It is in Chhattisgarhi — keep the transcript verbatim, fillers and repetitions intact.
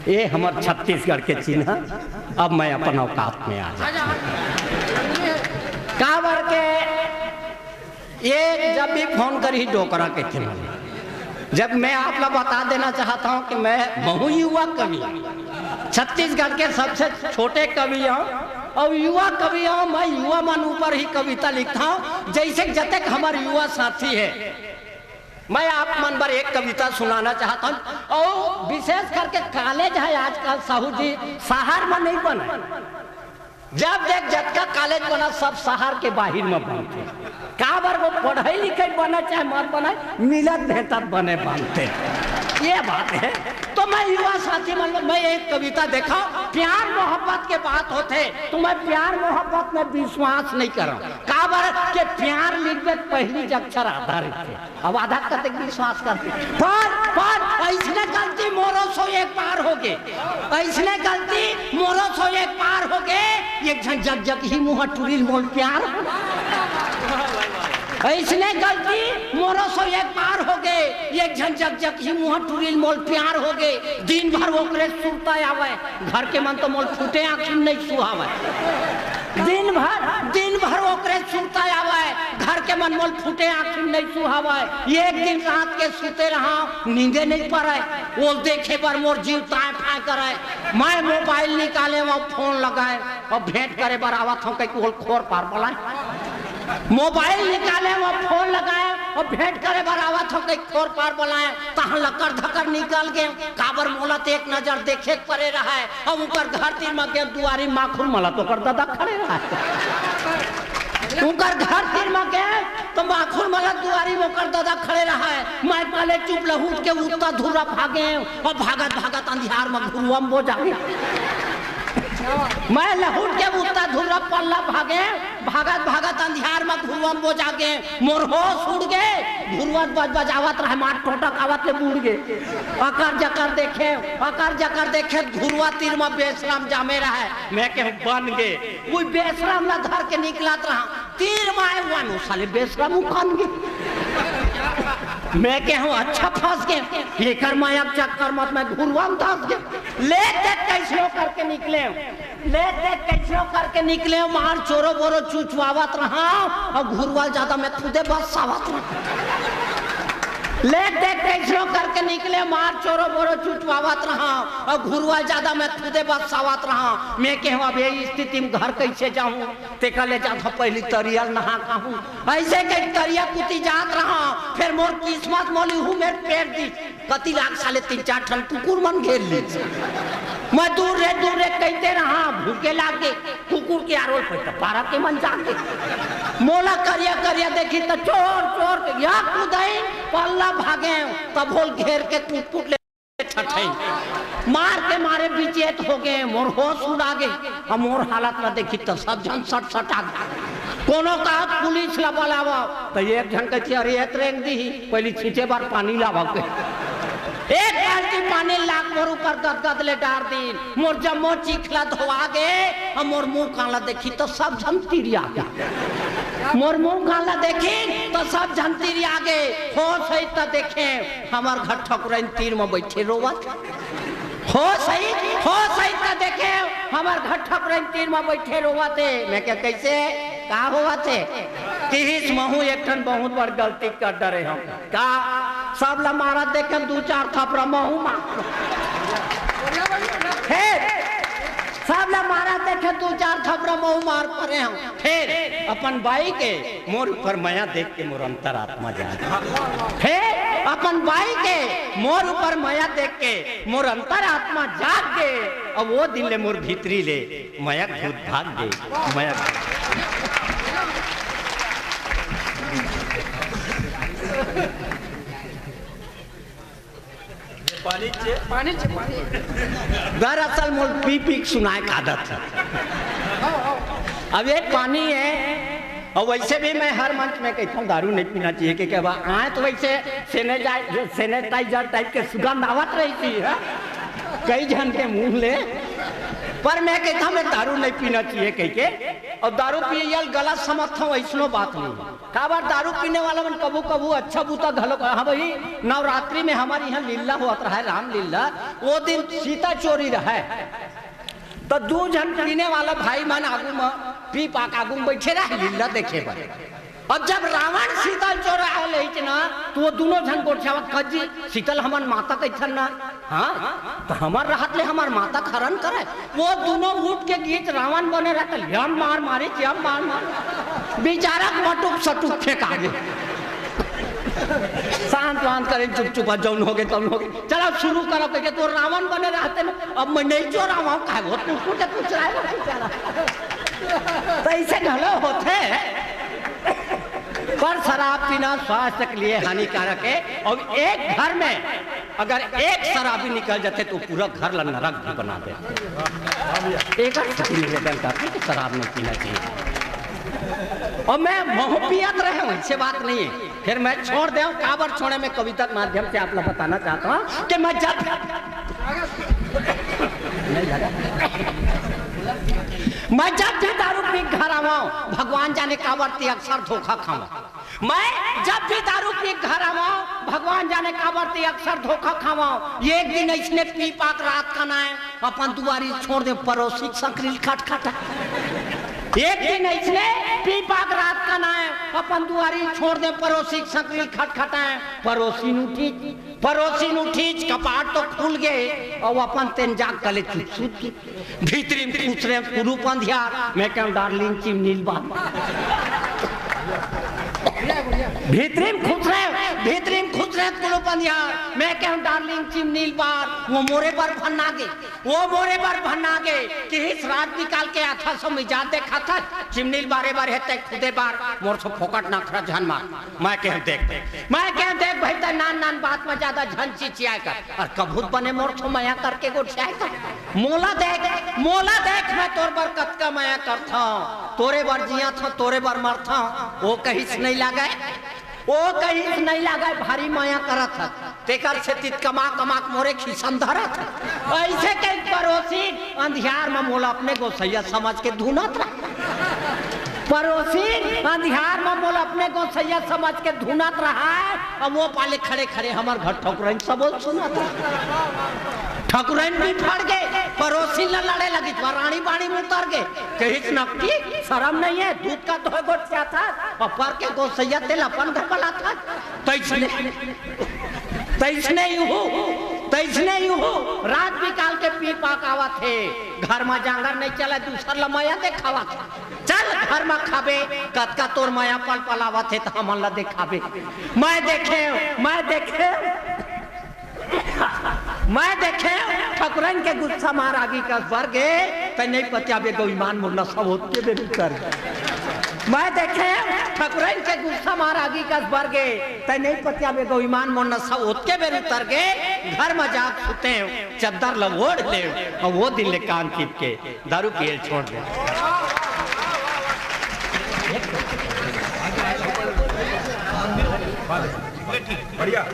ये हमर छत्तीसगढ़ के चिन्ह। अब मैं अपन औकात में आ जाता हूँ। काबर के ये जब भी फोन करही डोकरा के चिन्ह। जब मैं आप ला बता देना चाहता हूँ कि मैं महू युवा कवि हूँ, छत्तीसगढ़ के सबसे छोटे कवि हूँ और युवा कवि हूँ। मैं युवा मन ऊपर ही कविता लिखता हूँ, जैसे जतेक हमर युवा साथी है। मैं आप मन बर एक कविता सुनाना चाहता हूँ। और विशेष करके कॉलेज है आजकल, साहू जी, शहर में नहीं बने। जब देख जतका कॉलेज बना, सब शहर के बाहिर में बनथे। काबर वो पढ़ई लिखई बने चाहे मत बने, मिलत भेंटत बने बनथे। ये बात है। तो मैं युवा साथी मन, मैं एक कविता देखा, प्यार मोहब्बत के बात होथे, तो मैं प्यार मोहब्बत में विश्वास नहीं करंव। काबर के प्यार लिखबे त पहिली अक्षर आधा रहिथे, अब आधा कतेक विश्वास करथे। पर, पर अइसने गलती मोरो सो एक बार होगे, अइसने गलती मोरो सो एक बार होगे, एक झन जग जग ही मुँह टुरी ल मोर प्यार हो। अइसने गलती मोरो सो एक बार होगे, एक झन जग जग ही मुँह टुरी ल मोर प्यार होगे। दिन भर ओकरे सुरता आवय, घर के मन तो मोर फूटे आँखी म नहीं सुहावय। दिन भर, दिन भर ओकरे सुरता आवय, घर के मन मोर फूटे आँखी म नहीं सुहावय। एक दिन रात के सुते रहंव, नींदे नहीं परय, वो देखे बर मोर जीव ताय फाय करय। मैं मोबाइल निकालेंव, फोन लगाएंव, अउ भेंट करे बर आवत हंव कहिके ओला खोर पार बलाएंव। मोबाइल निकालेंव, फोन लगाएंव, अउ भेंट करे बर आवत हंव कहिके खोर पार बलाएंव, तहाँ लकर धकर निकल गेंव। काबर मोला त एक नजर देखे के परे रहय, अउ उंकर घर तीर म गेंव दुवारी माखुर, मोला तो ओकर ददा खड़े रहय। उंकर घर तीर म गेंव तो माखुर, मोला दुवारी म ओकर ददा खड़े रहय। मैं पहले चुप लहुट के उत्ता धुर्रा भागेंव, अउ भागत भागत अंधियार म घुरुवा म बोजा गेंव। मैं लहुट के उत्ता धुर्रा पल्ला भागेंव, भागत भागत अंधियार म घुरुवा म बोजा गेंव। मोर होश उड़ गे, घुरुवा बज बजावत रहय, मार टोटक आवत ले बूड़ गे। अकर जकर देखेंव, अकर जकर देखेंव, घुरुवा तीर म बेसरम जामे रहय। मैं कहेंव बन गे, वो बेसरम ला धर के निकलत रहंव। तीर म आय, वन ओ साले बेसरम उफन गे। मैं कहेंव अच्छा फंस गेंव, एकर मया के चक्कर म त मैं घुरुवा म धंस गेंव। ले देख कइसनो करके निकलेंव, ले देख कइसनो करके निकलेंव, मार चोरो बोरो चुचवावत रहंव, अउ घुरुवा ल जादा मैं खुदे बस्सावत रहंव। ले देख कइसनो करके निकलेंव, मार चोरो बोरो चुचवावत रहंव, अउ घुरुवा ल जादा मैं खुदे बस्सावत रहंव। मैं कहेंव अब ये स्थिति म घर कइसे जाहूं? तेकर ले जाथंव पहिली तरिया ल नहा के आहूं। अइसे कहिके तरिया कुती जात रहंव, फेर मोर किस्मत मोला उहू मेर पेर दिस। कति लाग साले तीन चार ठन कुकुर मन घेर लिस। मैं दूर रे, दूर रे कहिते रहंव, भूखे लागे, कुकुर के आरोल पे त पारा के मन जागे। मोला करिया करिया देखिस त चोर चोर के या कुदाई पल्ला भागेंव, तभो ल घेर के कुटकुट ले ठठई। मार के मारे बिचेत हो गे, मोर होश उड़ा गे। अब मोर हालत ला देखिस त सब झन सट सटा गे। कोनो कहत पुलिस ला बलावव, त एक झन कहिथे अरे एत रेंग दिही, पहिली छींचे बर पानी लावव के। एक बाल्टी पानी लाके मोर ऊपर गदगद ले डार दिन, मोर जम्मो चिखला धोवा गे। अब मोर मुंह कान ला देखिस त सब झन तिरिया गे। मोर मुंह कान ला देखिस त सब झन तिरिया गे। होश हे त देखेंव, हमर घर ठकुराइन तीर म बइठे रोवत हे। होश हे, होश हे त देखेंव, हमर घर ठकुराइन तीर म बइठे रोवत हे। मैं कहेंव कइसे, का होवत हे? किहिस महूं एक ठन बहुत बड़ गलती कर डरे हंव। का? सब ला मारत देखेंव दू चार थपरा महूं मार। फेर सब ला मारत देखेंव दू चार थपरा महूं मार परे हंव। फेर अपन बाई के मोर ऊपर मया देख के मोर अंतरात्मा जाग गे। फेर अपन बाई के मोर ऊपर मया देख के मोर अंतरात्मा जाग गे। अब वो दिन ले मोर भीतरी ले मया के भूत भाग गे। मया के भूत। पानी चे, पानी चे, पानी। दरअसल मोर पी पी के सुनाए के आदत हे। अब ये पानी हे, अउ वइसे भी मैं हर मंच में कहिथंव दारू नहीं पीना चाहिए, क्योंकि अब आंय त वइसे सैनिटाइ-, सैनिटाइजर टाइप के सुगंध आवत रहिथे, हाँ? कई झन के मुंह ले। पर मैं कहता, मैं दारू नहीं पीना चाहिए कह के, और दारू पिए यल गलत समझता हूँ, ऐसनो बात नहीं। काबर दारू पीने वाला मन कभू कभू अच्छा बूता घलो कर, हाँ भाई, नवरात्रि में हमारे यहाँ लीला होत रहा है, रामलीला। वो दिन सीता चोरी रहा है, तो दू झन पीने वाला भाई मन आगू में पी पाक आगू में बैठे रहे लीला देखे बर। अब जब रावण सीता ल चोरा लेहिच ना, तो वो दोनों झन गोठियावत, "कजी, सीता ल हमन माता कहिथन ना, हाँ, तो हमर रहत ले हमर माता के हरण करे।" वो दोनों उठ के गीत रावण बने रहते, यम मार मारी, यम मार मार, बेचारा के मटुक सटुक फेंका गे। शांत वांत करे, चुप चुप, जौन हो गए तौन हो गए, चला शुरू करो कह के, तो रावण बने रहते ना। अब मैं नहीं चोरावा, काहे वो टुकुर के कुछ रहा है बेचारा। तो ऐसे घलो होते। पर शराब पीना स्वास्थ्य के लिए हानिकारक है, और एक घर में अगर एक शराबी निकल जाते तो पूरा घर ला नरक भी बना देते। एक निवेदन करते कि शराब नहीं पीना चाहिए। और मैं महूं पियत रहे हूं, ऐसे बात नहीं है। फिर मैं छोड़ दे हूं, काबर छोड़े, मैं कविता के माध्यम से आप लोग बताना चाहता हूं कि मैं जब नहीं लगा। मैं जब भी दारू पी के घर आवा हूं, भगवान जाने काबर ती अक्सर धोखा खावा। मैं जब भी दारू पी के घर आवा हूं, भगवान जाने काबर ती अक्सर धोखा खावा हूं। ये एक दिन ऐसने पी पाक रात का ना है, अपन दुआरी छोड़ दे, पड़ोसी के संकरी ल खटखटा। एक दिन ऐसने पी पाक रात का ना है, अपन दुआरी छोड़ दे, पड़ोसी के संकरी ल खटखटा है। पड़ोसी न उठी, पड़ोसी न उठी, कपाट तो खुल गए, और अपन तेन जाग कले चुप सूत के। भीतरी में खुसरे कुलूप अंधियार, मैं कहूं, "डार्लिंग, चिमनी ल बार।" भीतरी में खुसरे, भीतरी में खुसरे कुलूप अंधियार, मैं कहूं, "डार्लिंग, चिमनी ल बार।" वो मोरे बर भन्ना गे, वो मोरे बर भन्ना गे, कि इस रात निकाल के आथा सो मिजाज देखा था, चिमनी ल बारे बर हे ते खुदे बार, मोर सो फोकट नखरा झन मार। मैं कहूं, "देख, देख।" मैं कहूं, "देख भाई, त नान नान बात में ज्यादा झन चिचिया कर, और कभू त बने मोर सो मया करके गोठिया कर।" मोला देख, मोला देख, मैं तोर बर कतका मया करथंव, तोरे बर जियथंव, तोरे बर मरथंव। वो कहिस नहीं लागे, वो कहिस नहीं लागे, भारी मया करत हस, तेकर सेती त कमा कमा के मोरे खिसन धरत हस। ऐसे कहि पड़ोसी अंधियार म मोला अपने गोसैया समझ के धुनत रहा। पड़ोसी अंधियार म मोला अपने गोसैया समझ के धुनत रहा है। अब वो पाले खड़े खड़े हमर घर ठकुरइन सबो सुनत रहा। ठकुरइन भी फड़ गे, पड़ोसी ल लड़े लगिस, वा रानी बाणी म उतर गे। कहिस, "नक्की, शरम नहीं है, दूध का धोए गोठियात हस, और पर के गोसैया तेला अपन घर बलात हस।" तैसने, तैसने यूं, तैसने यूं, रात बिकाल के पी पाक आवत हे, घर म जांगर नहीं चले, दूसर ल मया देखावत हे। चल घर म खाबे, कतका तोर मया पल पल आवत हे त हमन ल देखाबे। मैं देखे, मैं देखे, मैं देखे, ठकुरन के गुस्सा मार आगी कस बर गे, त नहीं पतियाबे गो ईमान मोर नसा होत के बेर उतर गे। मैं देखे, ठकुरन के गुस्सा मार आगी कस बर गे, त नहीं पतियाबे गो ईमान मोर नसा होत के बेर उतर गे, घर म जाके सुते, चद्दर ल ओढ़ ले, और वो दिन ले कान चिप के दारू पियल छोड़ दे। बढ़िया।